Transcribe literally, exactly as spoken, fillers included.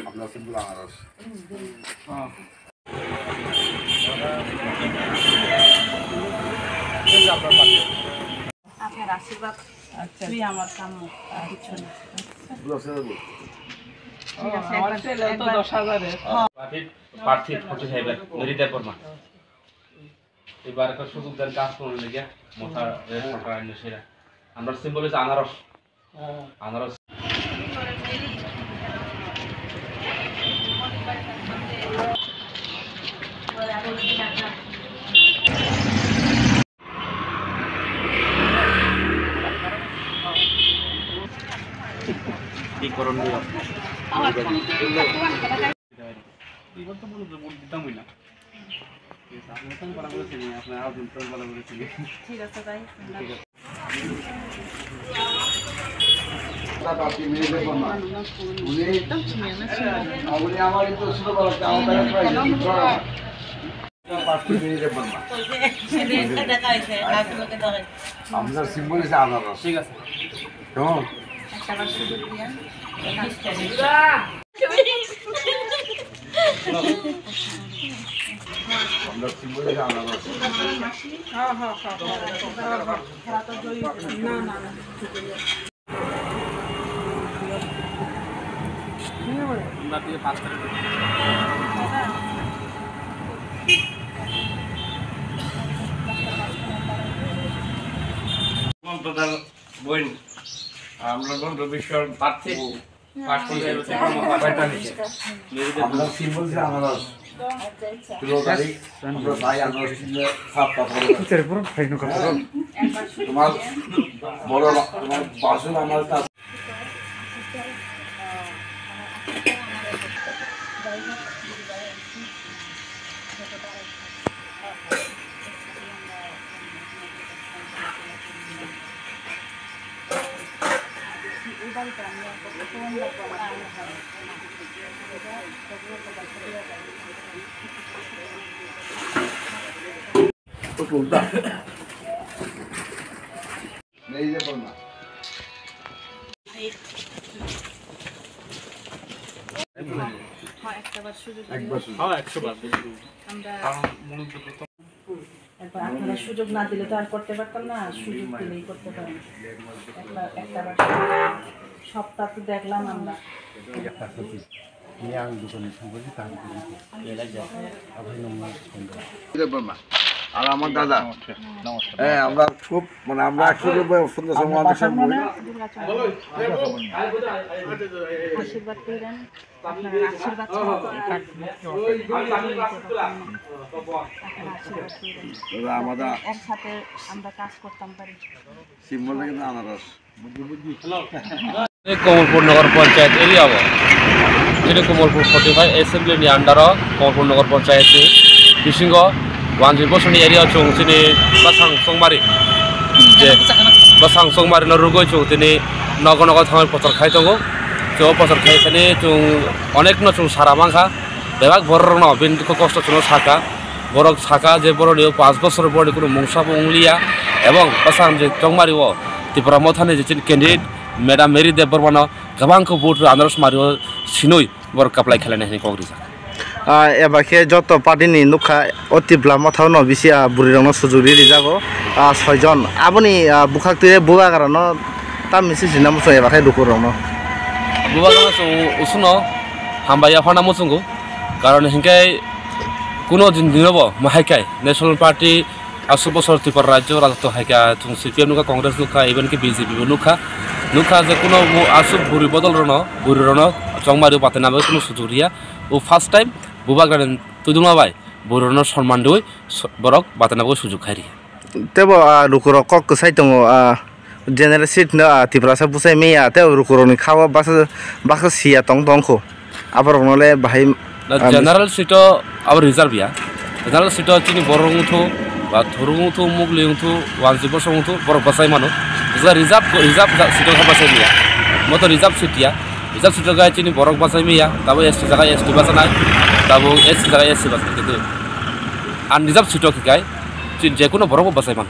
আপনার সিম্বল আনারস। হ্যাঁ। আপনার আশীর্বাদ, আচ্ছা। তুই আমার কাম্য, আর কিচ্ছু না। ঠিক আছে, আমার একবার, ছেলে তো একবার। দশ হাজারের। প্রার্থী, প্রার্থী ফর্টি ফাইভের মেরি দেববর্মা। এবার একটা সুযোগ দেন কাজ করার লেগে, মোটা রেট মোটা আইন সেরা। আমরা সিম্বল হচ্ছে আনারস। আনারস। কি করণ দিল? এবার তো বলুন যে ভোট দিতামই না। ঠিক আছে, আপনি তো ভালো করে চিনি, আপনার আরো জন তো ভালো করে চিনি। ঠিক আছে, তাই। ঠিক আছে। উনি, উনি আমার কিন্তু ছোটবেলা থেকে আমার কাছে পাইছে, ঠিক আছে? আপনার সিম্বল হচ্ছে আনারস। ঠিক আছে। কেমন? আপনার সিম্বল হচ্ছে আনারস। প্রধান বইন, আমরা বন্ধু বিশ্বর প্রার্থী। আমরা সিম্বল যে আনারস। ষোলো তারিখ আমরা ভাই আনারস কিনলে সাতটা পরে। তোমার বড় বা-, তোমার বাসন আমার কাছে। হ্যাঁ, একটা বার সুযোগ দিন। একবার আপনারা সুযোগ না দিলে তো আর করতে পারতাম না, সুযোগ দিলেই করতে পারেন। একটা, একটা বার সবটা তো দেখলাম আমরা। দেববর্মা আর আমার দাদা। হ্যাঁ, আমরা খুব, মানে, আমরা একসাথে সুন্দর সময় আমরা সব বলি। আশীর্বাদ করেন। আপনার আশীর্বাদ ছাড়া তো আর আপনার আশীর্বাদ প্রয়োজন। দাদা, আমাদের একসাথে আমরা কাজ করতাম পারি। সিম্বলটা কিন্তু আনারস। Komolpur Nagar Panchayat area o, chini Komolpur forty five assembly ni under o Komolpur Nagar Panchayat ni bisingo Wanjwi Bosoni area o chwng chini bwsang chongmari je bwsang chongmari no rwgwi chwng tini nogo nogo thangwi prochar khai tongo. Chwng o prochar khai thani chwng onek no chwng sara mankha, bebak borok rok no bini dukho kosto chwngno saka, borok saka je borok ni o panch bosor borok ni kunu mungsa bo wngliya, ebong bwsang je chongmari o Tipra Motha ni je chini candidate Madam Mary Debbarma no kwbang khe vote rw anaros mari o sinui borok kaplai khlainai hinwi kok rijak. Ah, eba khe joto party ni nukha o Tipra Motha no bisi, ah, bwrwi rok no sujuk ri rijak o, ah, soi jon. Aboni, ah, bwkhak twi bubagra no tam misi sina muchung eba khe luku rok no. Bubagra no chwng usuno hambai yaphana muchungo, karon hinkhe kuno din dino bo mahai khai National Party aswk bosor Tripura rajyo rajotw hai kha, chwng C P M nukha, Congress nukha, even khe B J P bo nukha. Nukha je kuno mu-, aswk bwrwi bodol rwno, bwrwi rwno chongmari o batina bai kuno sujuk riya. O first time bubagrani twidulma bai bwrwi rwno sonman rwui so-, borok batina bai sujuk khai riya. Tebo, ah, lukurok kok kwsai tongo, ah, general seat no, ah, Tiprasa bwsai manya, tei lukurokni kha o baksa, baksa siya tong tong kho. Aborokno le bahai, na, ah, general seat o abo reserve ya. General seat o chini borok wngthu, ba thurung wngthu, mugli wngthu, wansi bosong wngthu, borok bachai mano. Jesa reserve, reserve ja-, seat o khe bachai manya. Moto reserve seat ya. Reserve seat o khe chini borok bachai manya. Tabo S T jaga S T bachanai. Tabo S C jaga S C bachanai. Kintu unreserved seat o khe kai Chwng je kuno borok bo bachai mano.